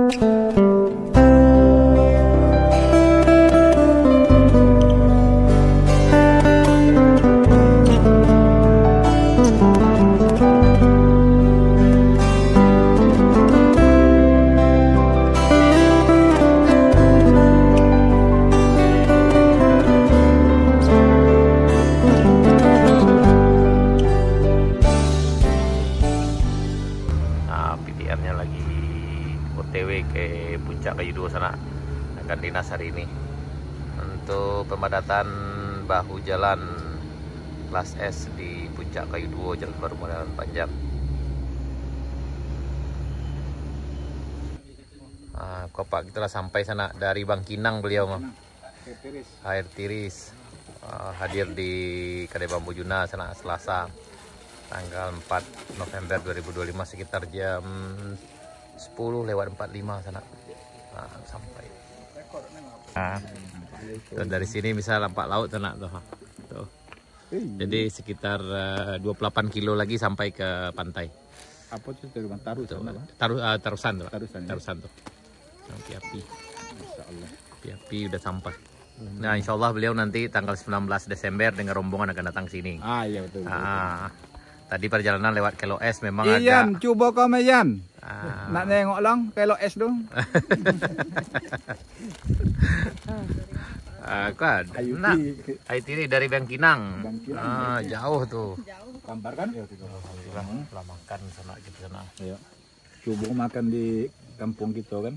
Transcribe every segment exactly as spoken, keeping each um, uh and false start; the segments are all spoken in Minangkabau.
Nah, P T R-nya lagi O T W ke Puncak Kayu Duo sana, akan dinas hari ini. Untuk pemadataan bahu jalan kelas S di Puncak Kayu Duo, jalan baru model panjang. Ah, ko Apak kito lah sampai sana dari Bangkinang beliau mah. Air tiris. Air tiris. Ah, hadir di Kadai Bambu Juna sana Selasa tanggal empat November dua ribu dua puluh lima sekitar jam sepuluh lewat empat lima sana. Ah, sampai. Ah, tuh, dari sini bisa nampak laut sana tuh. Tuh. Jadi sekitar, eh, dua puluh delapan kilo lagi sampai ke pantai. Apa tu, Tarusan? Tarusan, Tarusan tu, Pak. Tarusan, ya? Tarusan tu. Api-api. Masya Allah. Api-api udah sampai. Nah, insya Allah beliau nanti tanggal sembilan belas Desember dengan rombongan akan datang sini. Ah, iya, betul, betul, betul. Ah, tadi perjalanan lewat Kelo S memang agak. Ian, cubo kau mah, Ian. Ah. Nak nengok lang, Kelo S tu. Ah, kan? Ayu nak. Ti. Ayu Tiri dari Bangkinang. Bangkinang, ah, Ayu Ti. Jauh tu. Kampar kan? Iya, tiga belas. Lah, lah makan sana kita sana. Iya. Cubo makan di kampung kita kan.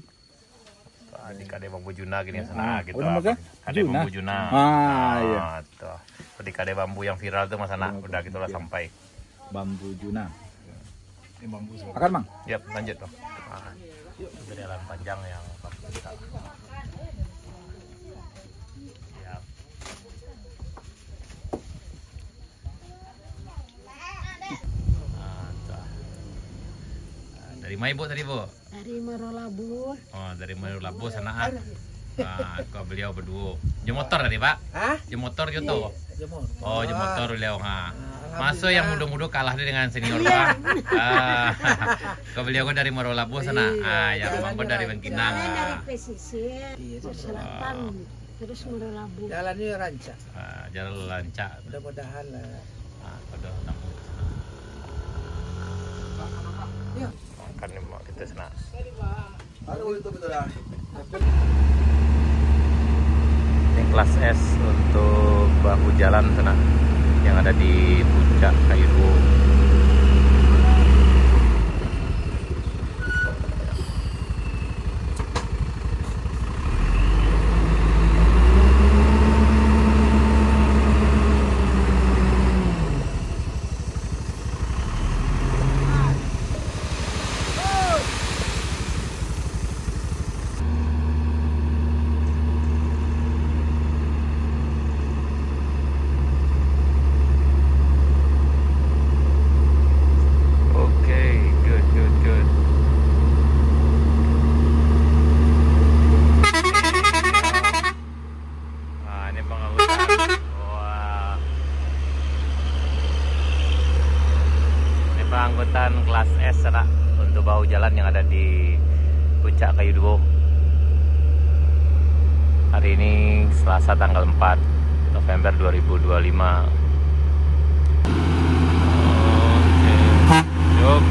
Ah, di Kadai Bambu Juna gini sana, ah, gitu. Oh, nama apa? Kadai Bambu Juna. Ah, iya. Ah, tuh. Di Kadai Bambu yang viral tuh, Mas Anak. Udah gitulah sampai. Bambu Juna. Ini bambu semua. Makan, Mang? Yap, lanjut tuh. Ah, itu jalan panjang yang bambu kita. Yap. Ah, tuh. Ah, dari mana, Bu, tadi, Bu? Dari Muaro Labuah. Oh, dari Muaro Labuah sana, ah. Ah, ko beliau baduo. Jo motor tadi, Pak? Hah? Jo motor jo tu? Iya, jo motor. Oh, jo motor beliau, ha. Ah, alhamdulillah. Masa yang mudo-mudo kalah dia dengan senior, Pak. Ah, ko beliau ko dari Muaro Labuah sana. Iya, ah, yang abang ko dari Bangkinang. Saya dari pesisir, iya, pesisir selatan, terus Muaro Labuah. Jalannya rancak. Ah, jalan rancak. Mudah-mudahan lah. Ah, pada enam. Iya. Makan ni, Mak, kita sana. Yang kelas S untuk bahu jalan sana, yang ada di Puncak Kayu Duo. Oke, good, good, good. Ah, ini pengangkutan. Wah. Ini pengangkutan kelas S, sanak, untuk bahu jalan yang ada di Puncak Kayu Duo. Hari ini Selasa tanggal empat November dua ribu dua puluh lima. Oke. Yuk.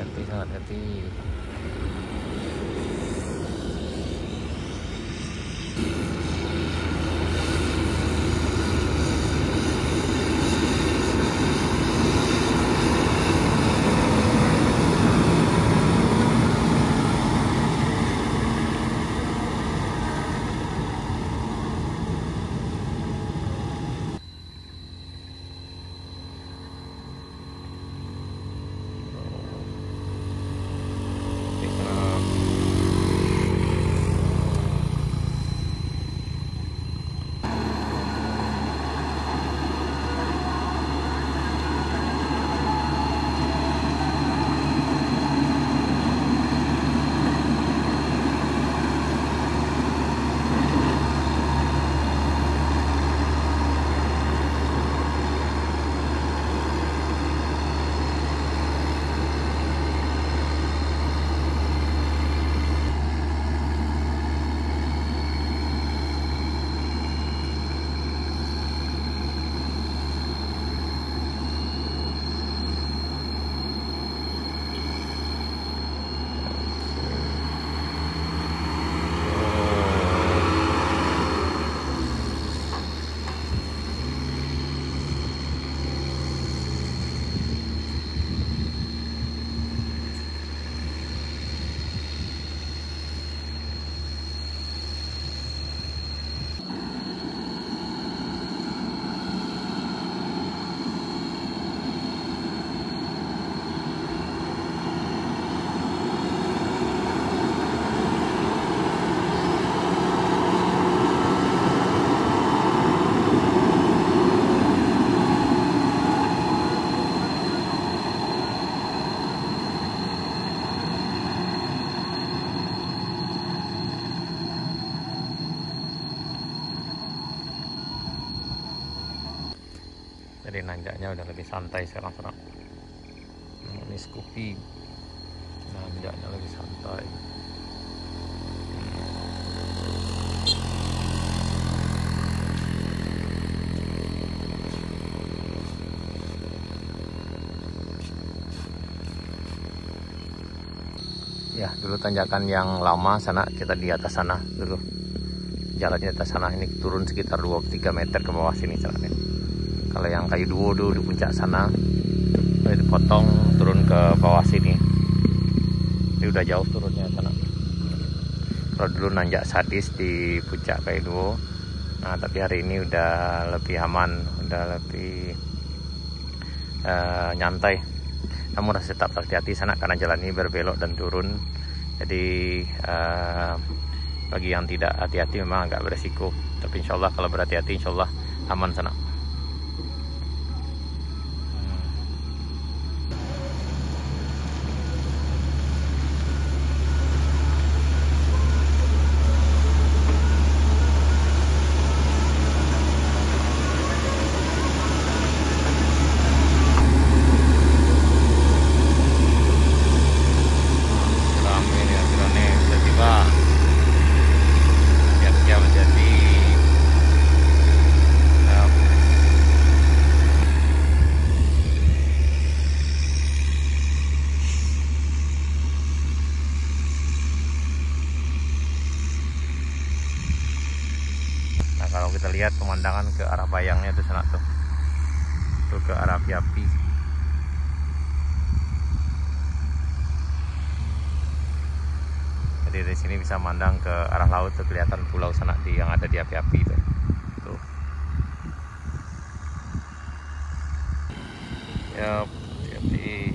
Hati-hati, sangat hati. Jadi nanjaknya udah lebih santai sekarang, Sanak. Nah, ini Scoopy. Nanjaknya lebih santai. Ya, dulu tanjakan yang lama, Sanak, kita di atas sana dulu. Jalan di atas sana ini turun sekitar dua tiga meter ke bawah sini, Sanak, ya. Kalau yang Kayu Duo tu di puncak sana, udah dipotong turun ke bawah sini. Ini udah jauh turunnya, Sanak. Kalau dulu nanjak sadis di puncak Kayu Duo, nah, tapi hari ini udah lebih aman, udah lebih eh, nyantai. Namun harus tetap hati-hati, Sanak, karena jalan ini berbelok dan turun. Jadi, eh, bagi yang tidak hati-hati memang agak beresiko. Tapi insya Allah kalau berhati-hati, insya Allah aman, Sanak. Rame ni, akhirnya ni, tiba-tiba. Siap-siap jadi. Ya. Nah, kalau kita lihat pemandangan ke arah bayangnya tuh, Sanak, tuh. Tuh ke arah api-api. Jadi dari sini bisa mandang ke arah laut tuh, kelihatan pulau, Sanak, di, yang ada di api-api tuh. Tuh. Ya, api-api.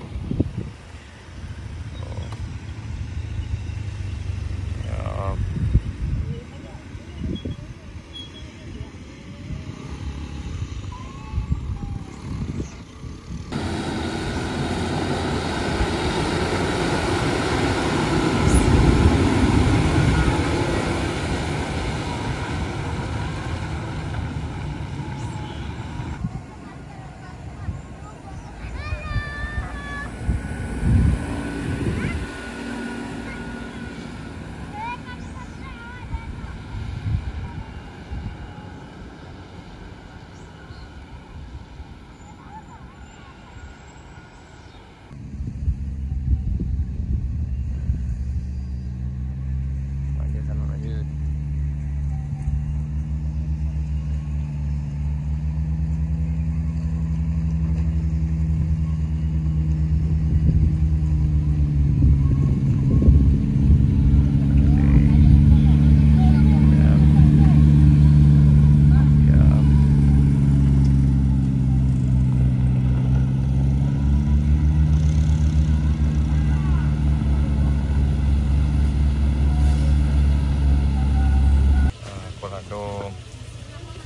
Nah, kalau ado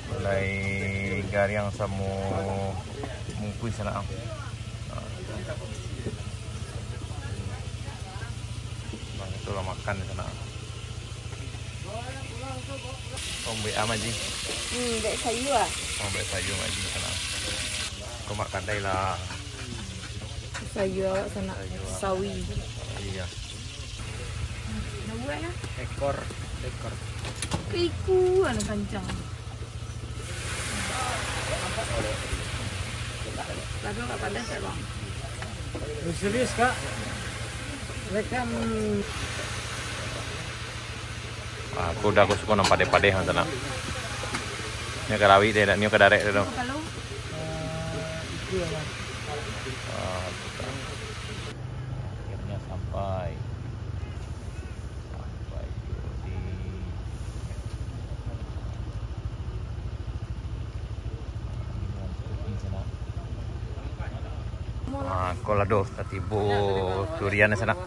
mulai gariang samo mungkuih, Sanak. Nah, itu lah makan di sana. Oh, buek a, Mak Ji? Hmm, buek sayua. Oh, buek sayua, Mak Ji, di sana. Kau makan dai lah. Sayua awak, Sanak. Sayua. Sawi. Iya. Nak buat lah. Ekor, ekor. Ke iku anu panjang. Lado agak padas tak, Bang? Serius, Kak? Rekan. Ah, aku udah, aku suka nang padeh-padeh, Sanak. Nio ka lawik deh, nio ka darek deh, tu. Kalau, eh, itu ya, Bang. Ah, suka. Akhirnya sampai. Sampai tu di Ah, ko lah doh, tatibo durian di Sanak.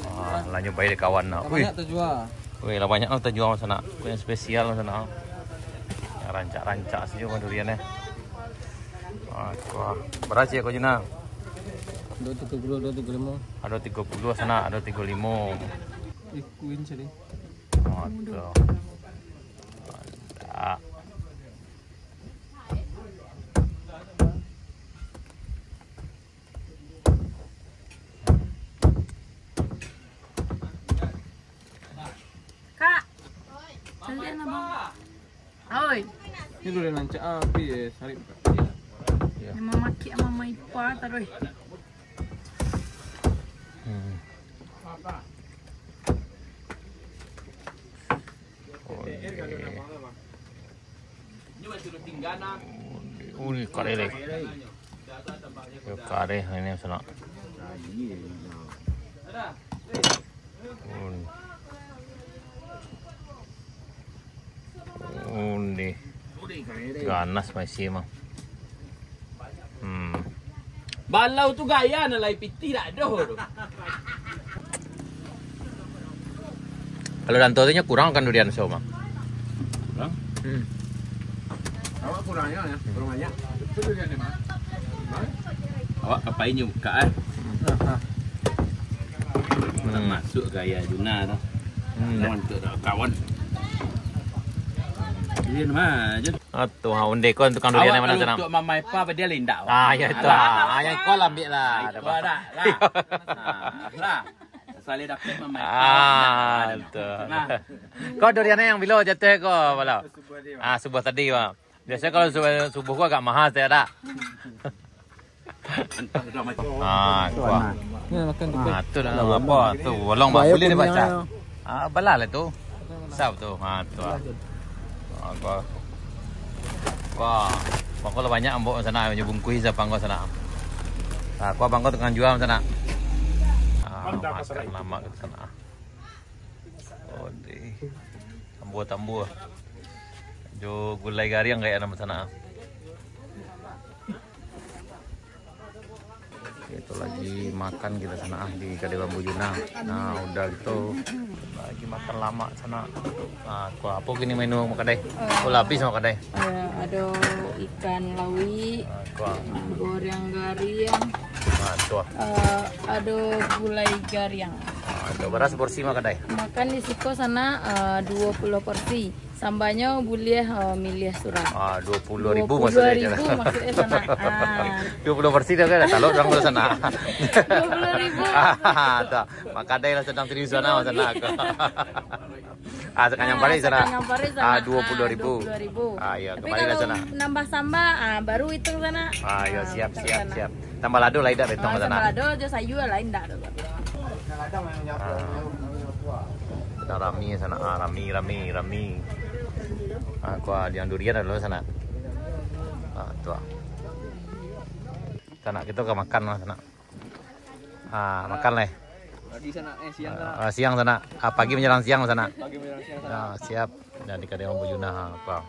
Ah, lah nyo bai dek kawan nak. Wih. Banyak terjual. Wih, lah banyak lah terjual di Sanak. Ko yang spesial di Sanak. Yang rancak-rancak sajo durian, eh. Ah, wah. Bara ciek ko, Juna? Dua tigo puluh, dua tigo limo. Ado tigo puluh Sanak, ado tigo limo. Ikuin sini. Mantap. Mantap. Ini udah rancak, ah, tapi, eh, sarik buka. Ya. Memang makik sama Maipa taruh. Hmm. Oh, ini. Oh, ini kareh deh. Yo, kareh ini sanak. Undi. Undi. Ganas masih mah. Hmm. Balau tu gaya nak lai pitih dak doh tu. Kalau danto tu nyo kurang kan durian so mah. Kurang? Hmm. Awak kurangnya ya, kurang banyak. Itu durian di mana? Awak kapai nyo buka eh. Hmm. Masuk gaya Juna tu. Hmm. Kawan tu dah kawan. Durian mah je. Ah, tu ha, undi ko tukang durian. Awak yang mana kalau sana? Untuk mamai pa apa dia lindak. Ah, ya itu. Alah. Ah, yang ko lah ambil lah. Iko dah lah. Ah, lah. Saleh dapat mamai pa. Ah, tu. Nah. Ko duriannya yang bilo jatuh ko, balo? Ah, subuh tadi, Bang. Biasa kalau subuh, subuh ko agak mahal, saya tak. Ah, kuah. Ni makan tu. Ah, tu dah apa tu? Bolong bah, boleh dibaca. Ah, balah lah tu. Sap tu. Ha, tu ah. Ah, kuah. Kuah. Pangko lah banyak ambok sana, nyo bungkuih sa pangko sana. Ah, kuah pangko tukang jual sana. Ah, makan lama ke sana. Oh, di. Tambua-tambua. Jo gulai gariang kayak nama sana. Itu lagi makan kita sana ah, di Kadai Bambu Juna. Nah, udah gitu lagi makan lama sana. Nah, kuah apa gini menu makadai? Oh, lah habis makadai. Eh, ada ikan lawi, nah, kuah. Goreng gariang. Nah, kuah. Eh, ada gulai gariang. Nah, itu beras porsi makadai. Makan di siko sana, eh, dua puluh porsi. Sambanyo buliah, eh, miliah surang. Ah, dua puluh ribu maksudnya. Dua puluh ribu maksudnya sana. Ah. Dua puluh porsi dah kan, dah talok orang sana. Dua puluh ribu. Ah, tak. Makadai lah sadang serius sana, sana. Ah, sakanyang parik sana. Ah, sakanyang parik sana. Ah, dua puluh ribu. Ah, dua puluh ribu. Ah, iya, tapi kembali lah kalau sana. Nambah samba, ah, baru hitung sana. Ah, iya, ah, siap, siap, sana. Siap. Tambah lado lah, indak betong ah, sana. Tambah lado jo sayur lah, indak tu. Ah. Dah rami sana, ah, rami, rami, rami. Ah, kuah yang durian ado sana. Ah, tu ah. Sana kita ka makan lah sana. Ah, makan lah. Pagi sana, eh, siang sana. Ah, siang sana. Ah, pagi menjelang siang sana. Pagi menjelang siang sana. Ah, siap. Jadi Kadai Bambu Juna, ah, kuah.